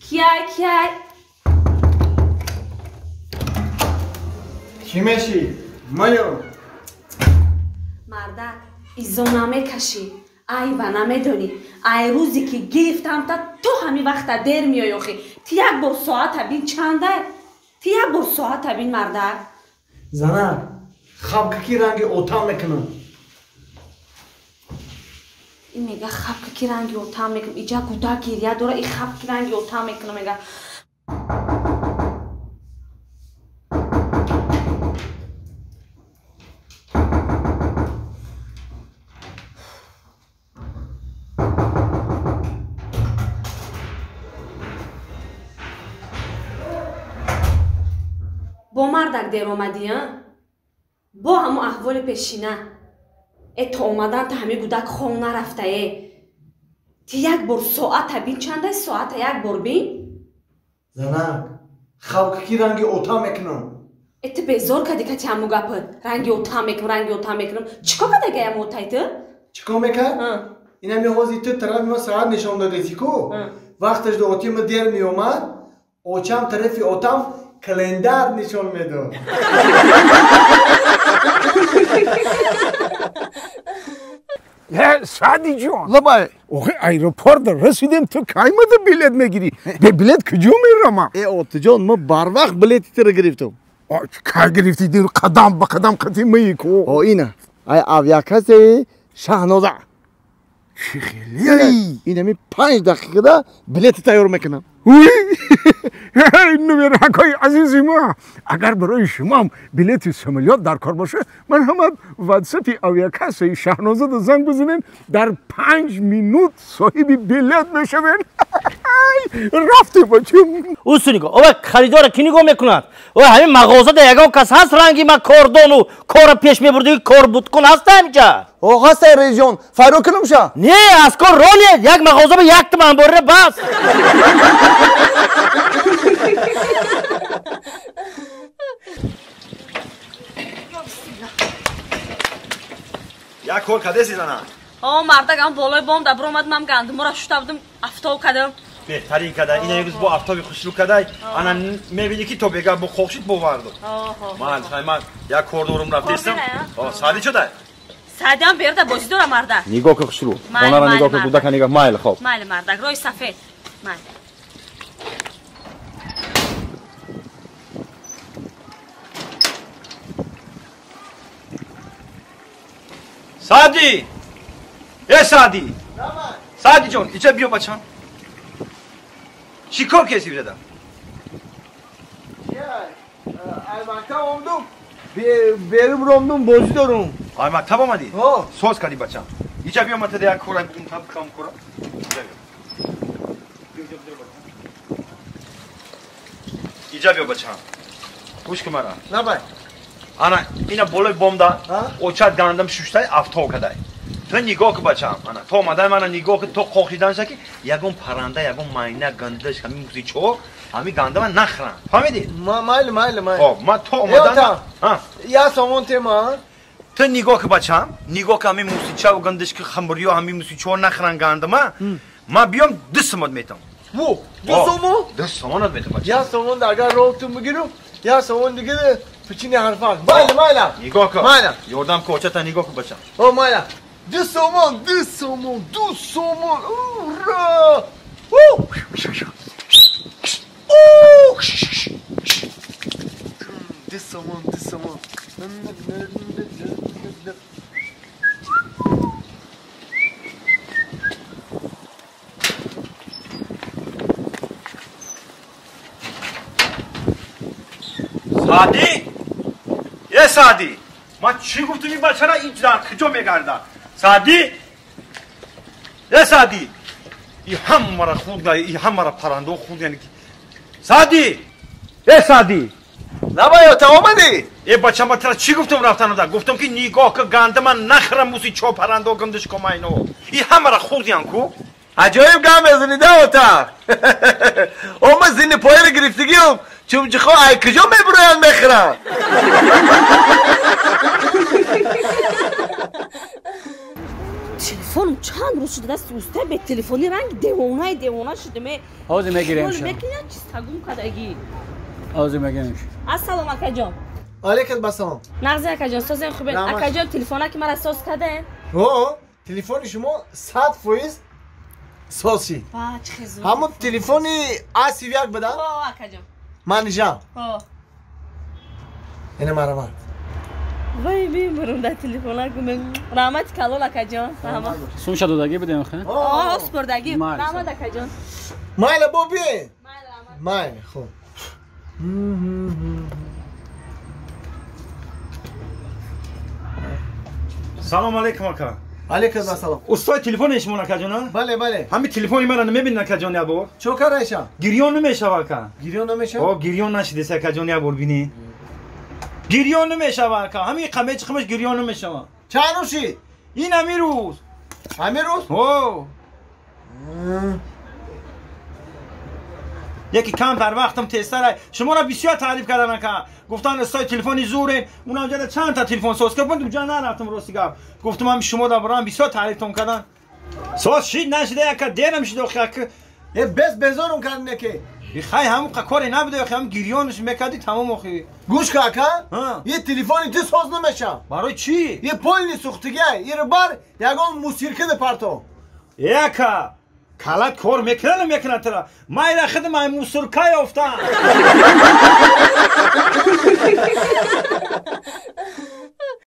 Кияй, кияй. Чӣ мешӣ? Маё. Мардак, изо намекашӣ. Айба намедонӣ. Ай рӯзе ки гирифтам та то ҳамин вақта дер меоӣ охи. Ти як бор соата бин чанда? Ти як бор соата бин мардак. Занак, хабка ки ранги отам мекунам. Ин мега хабка ки ранги отам мекунам. Иҷа гудак гиря дора, и хаб ки ранги отам мекунам мега. Бо мардак дер омадӣ, а? Бо ҳамон аҳволи пешина. Э то омадан та ҳамин гудак хов нарафта, э. Ти як бор соата бин, чандай соата як бор бин? Занак, хавка ки ранги отам мекунам. Э ту безор кади кати ҳамун гапат. Ранги отам мекунам, ранги отам мекунам. Чӣ кор кадаги ҳамун отай ту? Чӣ кор мекард? Инами ҳози ту тарафи ма соат нишон додеси ку. Вақташ до оти ма дер меомад, очам тарафи отам календар нишон медод. Саъди ҷон. Лабай. Охи аэропорт расидем, ту кай мада билет мегирӣ? Бе билет куҷо мерамам? Э отиҷон, ма барвақт билети тира гирифтам. Кай гирифтӣ? Қадам ба қадам қати маи ку. О ина, ай авиакассаи Шаҳноза. Чӣ хеле? Инами 5 дақиқада билети тайёр мекунам. Нумеракҳои азизи ма, агар барои шумоам билети самолёт дар кор бошад, ман ҳама ватсапи авиакассаи Шаҳнозада занг бизанем, дар 5 минут соҳиби билет мешавем. Рафтем бачам. Усу нигоҳ, ова харидора ки нигоҳ мекунад? Ова ҳамин мағозада ягон кас ҳаст ранги ма кордону кора пеш мебурдиги кор буткун ҳаст ҳаминҷа? О, ҳаста режон, файро кунумша? Не, аз кор ронед, як мағоза ба як туман борира бас. Як кор кадеси зана? О, мардак, ам болои бом да биромад, ман гандумора шута будам, афтоб кадам. Беҳтарин када, ина як рӯз бо афтоби хушрӯ кадай, ана мебинӣ ки то бега бо қоқшид боварду. Ман ман як кор дорум рафтестам. О, саъди чудай? Саъдиам берда бозӣ дора мардак. Нигоҳ ки хушрӯ. Хонара нигоҳ ки гудака нигоҳ майл хоб. Майли мардак, роҳи сафед. Майли. Саъди! Э Саъди! Саъди ҷон, иҷа биё бачам. Чӣ кор кеси бирада? Ай мактаб омдум, берум ромдум, бозӣ дорум. Ай мактаб омадӣ? Соз кардӣ бачам. Иҷа биё ман тада як кора бигум, та бикам кора. Иҷа биё. Иҷа биё бачам. Гӯш кун мара. Лабай. Ана ина болои бомда очат гандам шуштай афтоб кадай. Ту нигоҳ кун бачам. Ана то омадай мана нигоҳ кун, то қоқиданша ки ягон парранда, ягон майна гандаш, ҳамин музичо, ҳамин гандама нахӯранд. Фаҳмидӣ? Майли, майли, майли. Хоб, ман то омадан. Я сомон тема. Ту нигоҳ кун бачам, нигоҳ кун ҳамин мусичаву гандаш ки хамбурё ҳамин мусичо нахӯранд гандама. Ман биём 2 сомон метам. Во, 2 сомон? 2 сомонат метам бачам. Я сомон агар роҳтун бигирам, я сомон дига пичини ҳарфак. Майли, майли. Нигоҳ кун. Майли. Ёрдам кун, очата нигоҳ кун бачам. О, майли. 2 сомон, 2 сомон, 2 сомон. Ура! 2 сомон, 2 сомон. Саъди? Э Саъди! Ман чӣ гуфтум ин бачара ин куҷо мегардад? Саъди? Э Саъди! И ҳамара хурда, и ҳамара паррандо хурд, яъне Саъди! Э Саъди! Лабай, ота омадӣ? Э бача, ман тира чӣ гуфтум рафтанада? Гуфтум ки нигоҳ ки гандама нахӯрам муси чо паррандо гандаш комайно. И ҳамара хурдиян ку? Аҷоиб гап мезанӣ да ота. О, ман зини пояро гирифтагиам, чумчиқо ай куҷо мебуроянд мехӯранд? Телефонум чанд рӯз шуда дасти уста бе телефони ранг девонаи девона шудам. Ҳозир мегирем. Мекунӣ чиз тагум кардагӣ. Ҳозир мегирем. Ассалом акаҷон. Алейкум ассалом. Нағзи акаҷон, созем хубед. Акаҷон, телефона ки мара соз кардем? О, телефони шумо 100% соз шид. Ҳамон телефони А31 буда? О, акаҷон. Ман нишам. О. Ина марамат. Вай мемурам дар телефона гумем. Раҳмати калол акаҷон. Раҳмат. Сумша додагӣ будем хе? О, спордагӣ. Раҳмат акаҷон. Майла бо биёед. Майла, хуб. Салом алейкум ака. Алейкум ассалом. Устои телефони шумо акаҷон? Бале, бале. Ҳамин телефони мара намебинед акаҷон як бор? Чо карайша? Гирён намешава ака. Гирён намешава? О, гирён нашидест акаҷон як бор бинед. Гирён намешава ака. Ҳамин қамечи қамаш гирён намешава. Чанд рӯз шид? Ин ҳамин рӯз. Ҳамин рӯз? О. Яке камтар вақтам тезтар. Шуморо бисёр таъриф кардан ака. Гуфтан устои телефони зурен. Унам ҷада чанд та телефон соз кард. Ман ҷа нарафтам рости гап. Гуфтам ҳам шумо да барам бисёр таърифтон кардан. Соз шид нашида яка дерам шид охи ака. Э бес безорум кардне ки. Хай ҳамон коре набуда охи ҳам гирёнш мекарди тамом охи. Гӯш ка ака. Е телефони ту соз намеша. Барои чӣ? Е полни сӯхтига. Е бар ягон мусирка да парто. Э ака. Калат кор мекунад намекунад тара. Майра худам ай мусурка ёфтам.